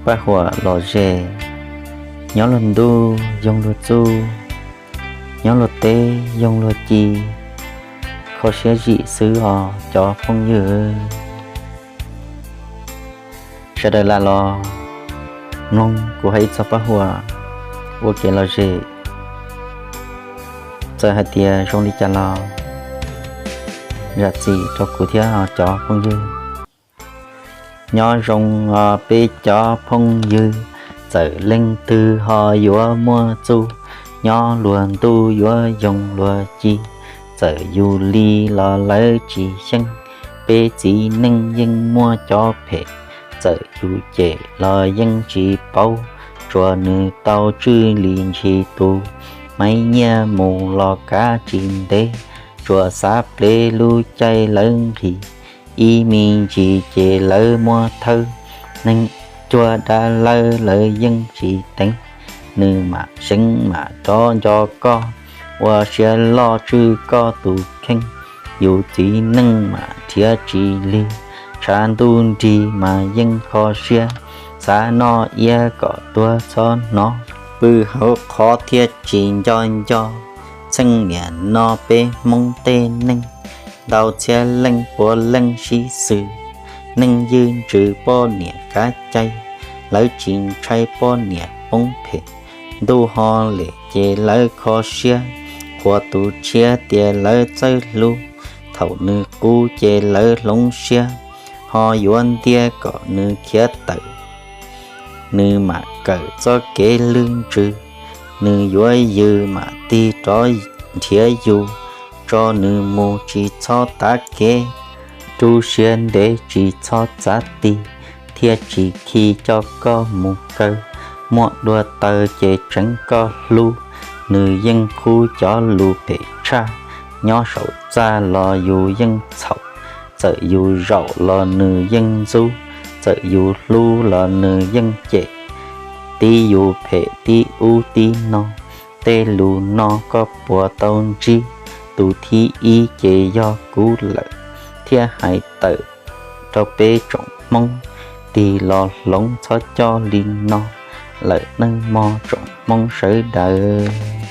Paj huam lom zem, nyob luag ntuj yoog luag txuj, nyob luag teb yoog luag ci, kho siab zim xwb os cov phooj ywg. Sawv daws lam los mloog kuv hais ib txog paj huam ua kev lom zem. Txawm hais tias zoo li cas los zam txim rau kuv thiab os cov phooj ywg. Nyob zoo os peb cov phooj ywg, txawm leej twg ho yuav muaj txuj, nyob luag ntuj yuav yoog luag ci, txawm yus li los lawv tsis xyeej, peb txiv neej yeej muaj cov phem, txawm yus cem los yeej tsis paub, tsuas nws tau tswj li ntshis tus, maiv nyiaj mus los kav tsis ntev, tsuas xav plev lub caij lawv nqhis, ib me ntsis ces lawv muab thawb, neeg cuag dab lawb lawv yeej tsis teev, nws mam seev mam rov nco koj, ua siab loj tswj koj tus kheej, yus txiv neej mam nrhiav tsis lig, tshav ntuj nrig mas yeej kho siab, xav noj iab kom tuag txhob hnov, pw hauv qhov thiaj tsis nco nco, txheej niam no peb Hmoob tej neeg, ntau txhiab leej puav leej sib xws, neej ywj ntsws poj niam kav cai, lawv tsis ntshai poj niam poob phem, ntuj ho lem ces lawv kho siab, qhuas tus tshiab tias lawv txawj hlub, thaum nws qub ces lawv hloov siab, ho yuav ntiab kom nws khiav tawm, nws mam kawm txoj kev lwj ntsws, nws yuav yws mam tig rov nrhiav yus, tso nws mus tsis txhob tav kev, rub siab ntev tsis txhob txav ti, thiaj tsis khi coj koj mus kaw, muaj dua taw ces tseev koj hlub, nws yeej qub cov lus phem tshaj, nyob saum txaj los yus yeej txhaum, txawm yus zaum los nws yeej ntxub, txawm yus hlub los nws yeej cem, tib yus phem tib ub tib no, tej lus no koj puas tau ntsib, tus thib ib ces yog kuv lawm, thiaj hais tawm rau peb tsoom Hmoob, tig los hloov txhob coj li no, lawm neej mog tsoom Hmoob sawv daws.